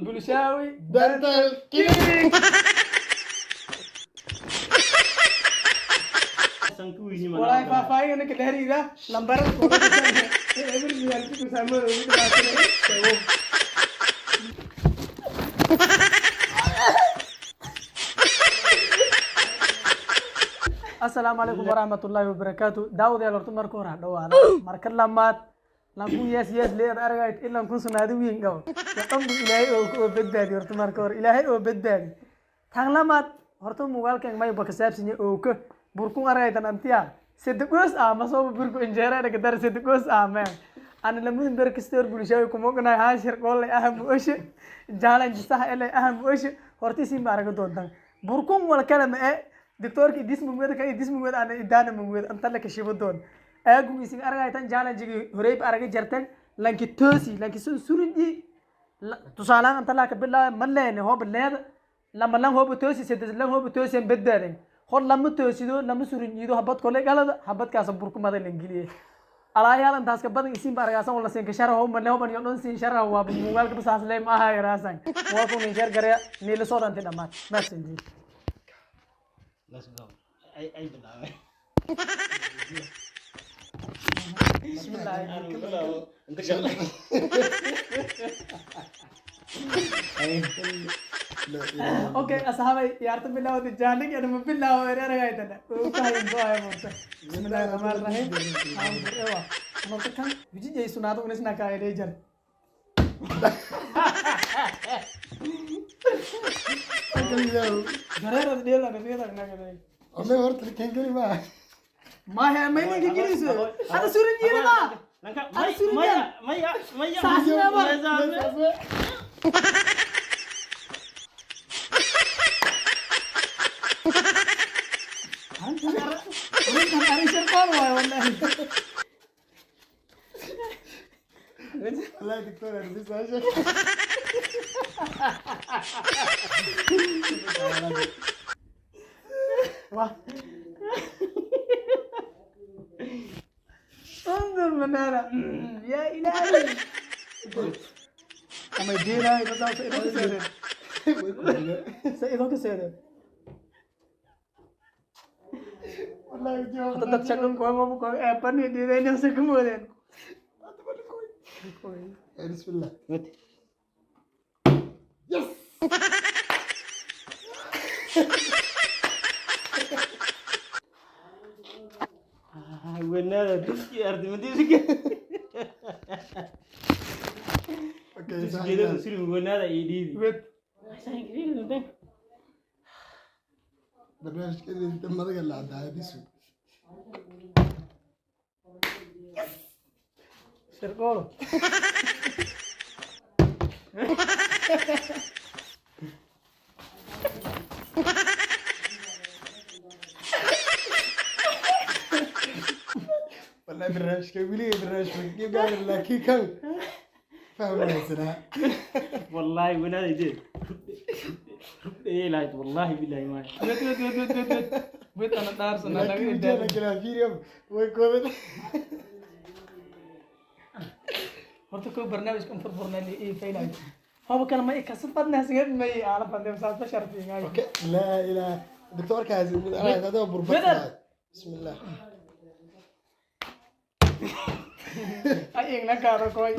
Bulshaawi Dental Clinic. Walahi faahfaahin ninka dheeriida lambarada eber. Asalaamu calaykum waraxmatullaahi wabarakaatu. Daawadayaal, horta marka hore ha dhawaada. Marka lamaad lanku yes yes leer aragayt ilan kun sunaadi wiin qabo dhanbu Ilaahay oo badbaadi. Horta marka hore Ilaahay oo badbaadi. Tan lamaad, horta muuqaalkan mayba ka saabsan yahay oo ka burkun aragaytan antiya sedegoos ah masoo burku injeera dhaga dar sedegoos ah meen ana lamudan ber kastoor bulshada kuma ognahay haashir qoolay ah mu oshe challenge sax ele ah mu oshe. Horta isin ba araga doontaan burkun wal kale ma e doctorka idis mugweda ka idis mugweda ana idana mugweda anta la kashibo doon aagu isin aragaytan challenge horeyb araga jartan lanki toosi lanki sun surunji tusaalahan anta laa ka bilaaba ma leene hooba leeda lama lan hooba toosi sedes lan hooba toosi an badbaadan hor lama toosido lama surunjiido habad kole galada habadkaasa burkumada lan geliye. Alaayaal intaas ka badan isin ba argaasan wala siin ka sharaho ma leho ban yon siin sharaho waa muuqaalka basaas leem aha yaraasan waa ku nin shar garaya niila soo dhantay dhamaad mahadsantiin. Let's go. Ay bilaabay. Bismillah. Bilaabo. Inta kale. Okay asxaabay, ciyaarta bilaawda jaalig ana ma bilaawo ereragaydana oo ka hayn boo hay moota. Bismillaahir rahmaanir rahiim. Aan ewa marka kan bijijay sunaado unisna ka ay jar. Gareerad dheela dheela naga. Ame horta kan geli ma. Ma he may ninka geliso hada surin jiirada. Lanka Ay, surin. Maya maya maya. Saasna mar. Arrintan arrin shirqool waayo wallahi. Wallahi doctor arbis asha. Wah. انظر من هذا يا إلهي أما يدينا إذا سيدو سيدو كسيدو. Wallahi jawaab. Hadda dad shaqan kuwa ma ku eeban diiday inay ku moodeen. Bismillah. Yes. Wanaada duski ardimadii. Okay. Duskeeda suri wanaada ay dhiidi. Wed. Barnaamijkeeda inta madaga la cadaadisu. Shirqoolo. Wallahi barnaamijka weliga barnaamijka kii gaar laakiin kan fahmaysanaa. Wallahi wanaada idee. Rubdee lahayd wallahi billahi ma. Wed wed wed wed wed wed wed ana dhaarsan anaga. Laakiin ujeeda kala fiiriyo way kooban. Horta koo barnaamijkan furfurnay ii faylay haba kale ma ikasab badna sigad may ala fadhiyo saas bashar fiingay. Okay, laa ilaa doctorkaasi mid ana hada burbat. Bedel. Bismillah. Ay ingna kaaro koy.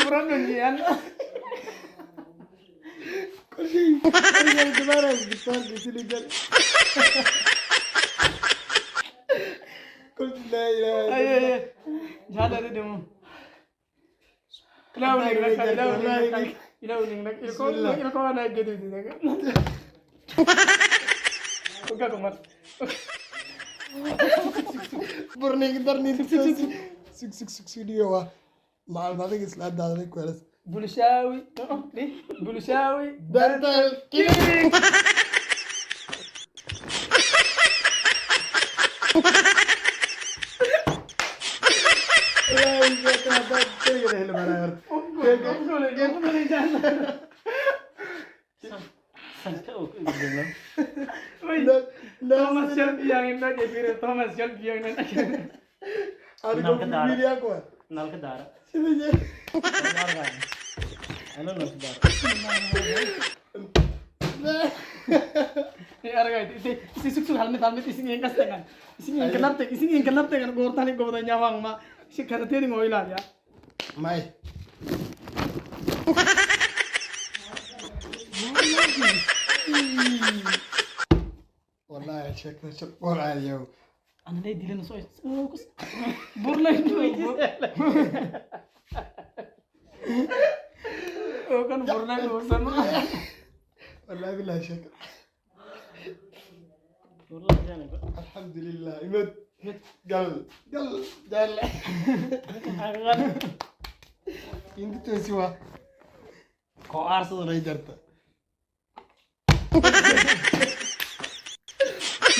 Buran. كل شيء كل شيء كبار الدكتور قلت لي قلت لا اله الا ay الله. Ay jaalada dhimo ilaw nignak ilaw nignak ilaw nignak ilko ilko ana gaduudidaga uga kumar. برني درني سك سك سك سك ديوا مع المدق isla daaday kuelas. Bulshaawi Bulshaawi Dental Clinic. Sanka oo ku dhigna. Thomas Shelby yang inoo jeefire, Thomas Shelby yang inoo. Aniga fiiriyaa kuwa. Nalka daara. Sida Ano nalka daara. Aragay isi sug sug hal mid hal mid isin in kastangan isin in kanabtay isin in kanabtay goortani gobda nyawang ma si karateeni oo ilaaliya. May. Wallahi sheekada shaqo caadiyo. Ana lay dilana soo burlay oo kan burlay uusan. Wallahi billahi sheeka. Wallahi jana. Alxamdulillah imad gal gal gal. Inta toosi waa. Ko aarsada lay jarta.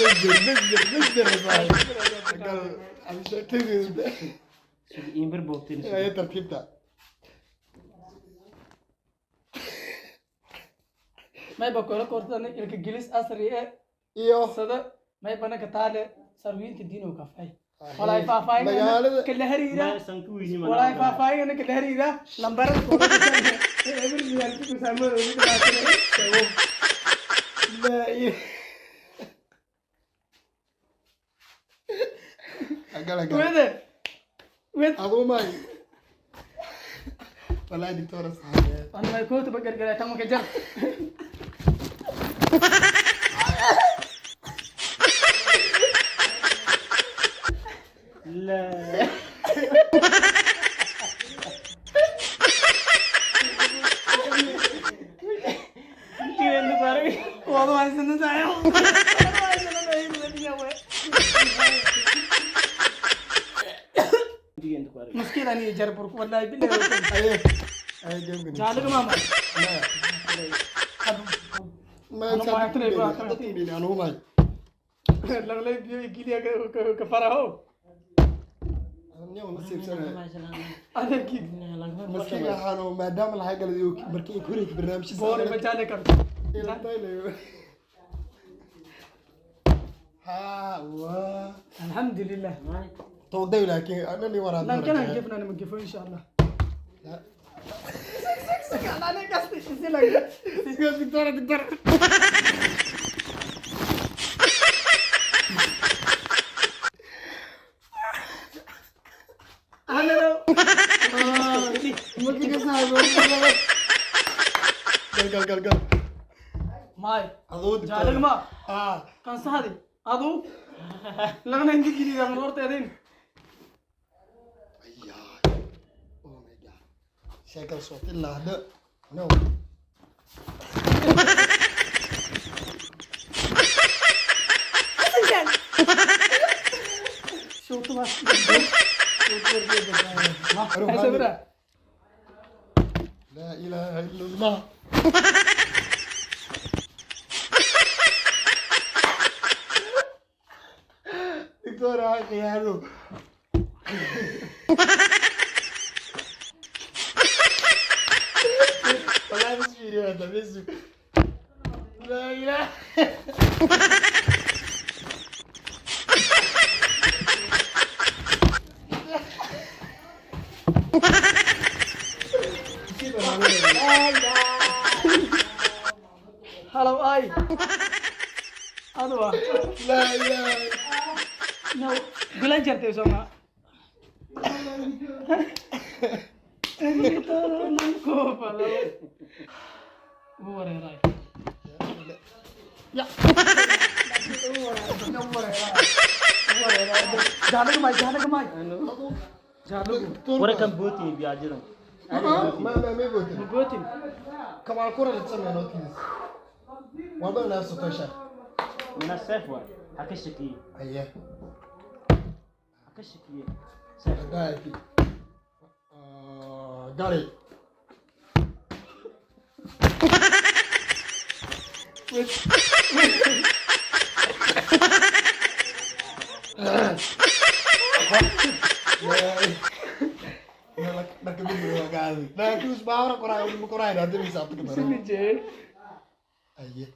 Mesder mesder mesder saaxiib. Gal aan sheekadii. Sug imbir boobtin. Ay tartiibta. May ba koola koortana ilka gelis asri ee iyo sada may banaka taale sarwiinta diino kafay walaay faahfaahin Magaalada- kala hariira. Ma san ku weyni. Walaay faahfaahin kala hariira lambarada koola eber riyaalki ku saamada ugu dhawaatanay. La ilaha. Gal gal. Wede wed. Aduu may. Wallahi doctor saxaabe. Ana may koota bagargaray tan ka jar. La. Intii baray. Wada haysanan saaxiib, wada haysanan. Intii baray. Muskiil ani jar burku wallahi billahi. Aye. Aye game. Jaaliga maama. Ma Ano ma tulay ba? Dadka anugu may. Laglay biyo igiliya ka faraho. Aniga ma siibsanay. Adeerkii. Maskiga waxaanu maadaama lahay galay markii ay koreyd barnaamijka boore ma jaali karto. Ha waa. Alxamdulilah. Tooday laakiin anani waraad. Lankan aan gefna ma gefo insha Allah. Victoria Victoria. Maskiga saaxiib. Gal gal gal gal. May Aduu jaaliga ma ah kan saxdi adu lagna inti gilida horteedin. Ayaa. Oh my God. Sheekada soo ilaa hadda. No. Shuutu bas sabira. لا إله إلا الله. دكتور هاي خيانه. والله بس فيديو هذا بس. لا إله. Halow ay aduwa. لا إله. No gulan jartay sooma ugu wareeray. Ya jaaliga may, jaaliga may, jaaligu. Wara kan booti biyajidan. ما ما ما يقول. Gootin. كمان كرة اللي تسمى نوتيز والله نفسه تشا. Mina seef waay. Ha ka shakiye. أيه. Ha ka shakiye. Seef. دايتي قالي. Sinijee. أيه.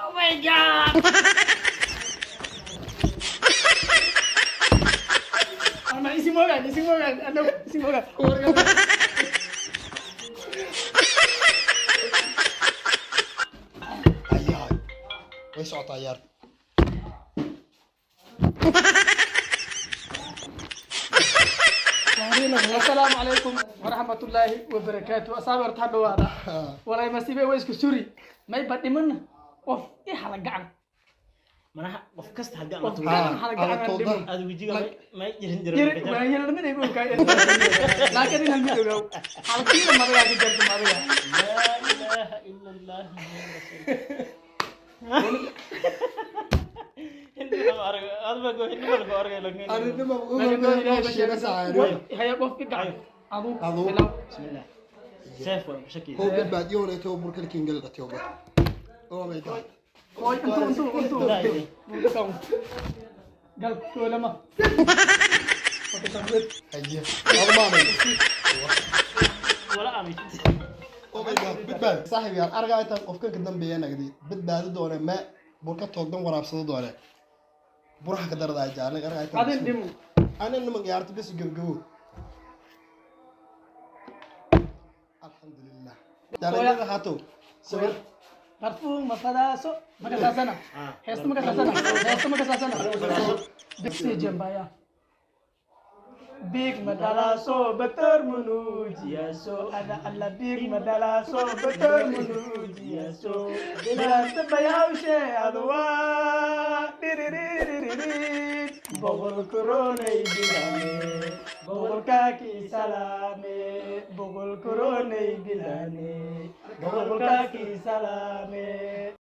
Oh my My God. Ama isin mogaan, isin mogaan, ano, isin mogaan. Ayaa way socotaa ciyaarta. Assalaamu calaykum waraxmatullaahi wabarakaatu. Asxaabi, horta ha dhawaada. Walay masiibe way isku suri. May badhiman qof i hala gacan. Manaha qof kasta halgan Qof la gacan hala gacan Ala aan dhiman. aad wejiga may jirin Yiri jirin. waa yiri mid ay ogaa. Laakiin in hal mid ogaa. Halkiina madaga ka jarto madaga. Laa ilaaha illa Allah Muhammad rasuul. Hindi ma arag aad ba go hindi ma lagu argay lagin. Arrinima Laakiin sheega saaxiib. Haya qof i gacan. Adu. Adu. Bilow. Bismillah. Seef waa shaki. Hoo badbaadiyo leeto burkal kingal dhatiyo ba. Oh my God. Oy, intuu intuu intuu. Gal koolama. Haye. Admaanay. Wala aamay. Oh my God, badbaad. Saaxiib yaal, argaa intaan qofka ka dambeeya nagdi. Badbaadi doone ma burka toogdan waraabsado doone. Buraha ka darada jaalle argaa intaan. Adin dhimu. Ana niman ciyaarta bes gabgabo. Alxamdulillah. Jaalle haato. Sawir. Barfuun ma fadaaso ma kasaasana, heesto ma kasaasana, heesto ma kasaasana. Bigsi jambaya big madalaaso bator munuujiyaso ada alla big madalaaso bator munuujiyaso bilaanta bayawshe aduwa dhiriririririd boqol koronay bilane boqolkaakii salaame boqol koronay bilane boqolkaakii salaame.